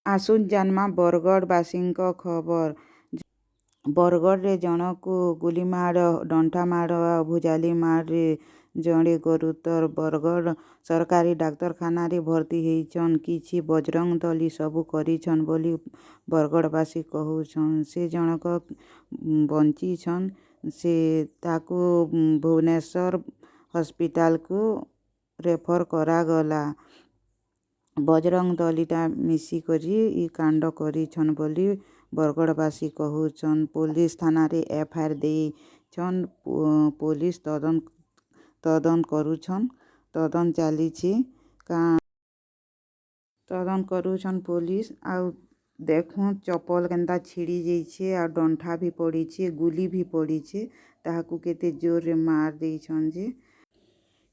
ଆସୁନ୍ ଜାନ୍ମା ବରଗଡ଼ବାସୀଙ୍କ ଖବର। ବରଗଡ଼ରେ ଜଣକୁ ଗୁଲିମାଡ଼, ଡଣ୍ଠାମାଡ଼ ଆଉ ଭୁଜାଲି ମାଡ଼ରେ ଜଣେ ଗୁରୁତର ବରଗଡ଼ ସରକାରୀ ଡାକ୍ତରଖାନାରେ ଭର୍ତ୍ତି ହେଇଛନ୍। କିଛି ବଜରଙ୍ଗ ଦଲି ସବୁ କରିଛନ୍ ବୋଲି ବରଗଡ଼ବାସୀ କହୁଛନ୍। ସେ ଜଣକ ବଞ୍ଚିଛନ୍। ସେ ତାକୁ ଭୁବନେଶ୍ୱର ହସ୍ପିଟାଲ୍କୁ ରେଫର୍ କରାଗଲା। ବଜରଙ୍ଗ ଦଲିଟା ମିଶିକରି ଇ କାଣ୍ଡ କରିଛନ୍ ବୋଲି ବରଗଡ଼ବାସୀ କହୁଛନ୍। ପୋଲିସ୍ ଥାନାରେ ଏଫ୍ I R ଦେଇଛନ୍। ପୋଲିସ୍ ତଦନ୍ତ କରୁଛନ୍। ତଦନ୍ତ ଚାଲିଛି। ତଦନ୍ତ କରୁଛନ୍ ପୋଲିସ୍। ଆଉ ଦେଖୁନ୍, ଚପଲ କେନ୍ତା ଛିଡ଼ି ଯାଇଛେ ଆଉ ଡଣ୍ଠା ବି ପଡ଼ିଛେ, ଗୁଲି ବି ପଡ଼ିଛେ। ତାହାକୁ କେତେ ଜୋରରେ ମାର୍ ଦେଇଛନ୍ ଯେ,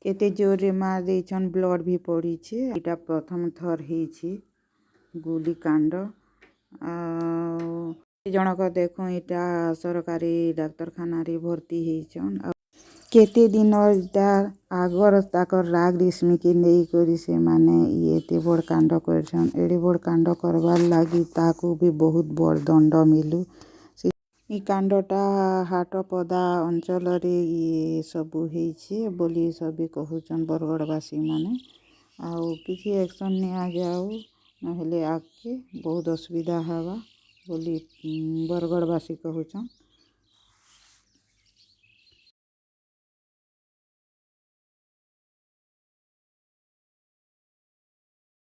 କେତେ ଜୋରରେ ମାର୍ ଦେଇଛନ୍, ବ୍ଲଡ୍ ବି ପଡ଼ିଛେ। ଏଇଟା ପ୍ରଥମ ଥର ହେଇଛି ଗୁଲି କାଣ୍ଡ। ଆଉ ଜଣକ ଦେଖୁନ୍, ଏଇଟା ସରକାରୀ ଡାକ୍ତରଖାନାରେ ଭର୍ତ୍ତି ହେଇଛନ୍। ଆଉ କେତେ ଦିନ ଇଟା ଆଗର ତାକର୍ ରାଗ୍ ରିସ୍ମିକେ ନେଇକରି ସେମାନେ ଇ ଏତେ ବଡ଼୍ କାଣ୍ଡ କରିଛନ୍। ଏଡ଼େ ବଡ଼୍ କାଣ୍ଡ କରବାର୍ ଲାଗି ତାହାକୁ ବି ବହୁତ ବଡ଼୍ ଦଣ୍ଡ ମିଲୁ। ଇ କାଣ୍ଡଟା ହାଟପଦା ଅଞ୍ଚଳରେ ଇ ସବୁ ହେଇଛେ ବୋଲି ସଭେ କହୁଛନ୍ ବରଗଡ଼ବାସୀମାନେ। ଆଉ କିଛି ଆକ୍ସନ୍ ନିଆଯାଉ, ନହେଲେ ଆଗ୍କେ ବହୁତ ଅସୁବିଧା ହେବା ବୋଲି ବରଗଡ଼ବାସୀ କହୁଛନ୍।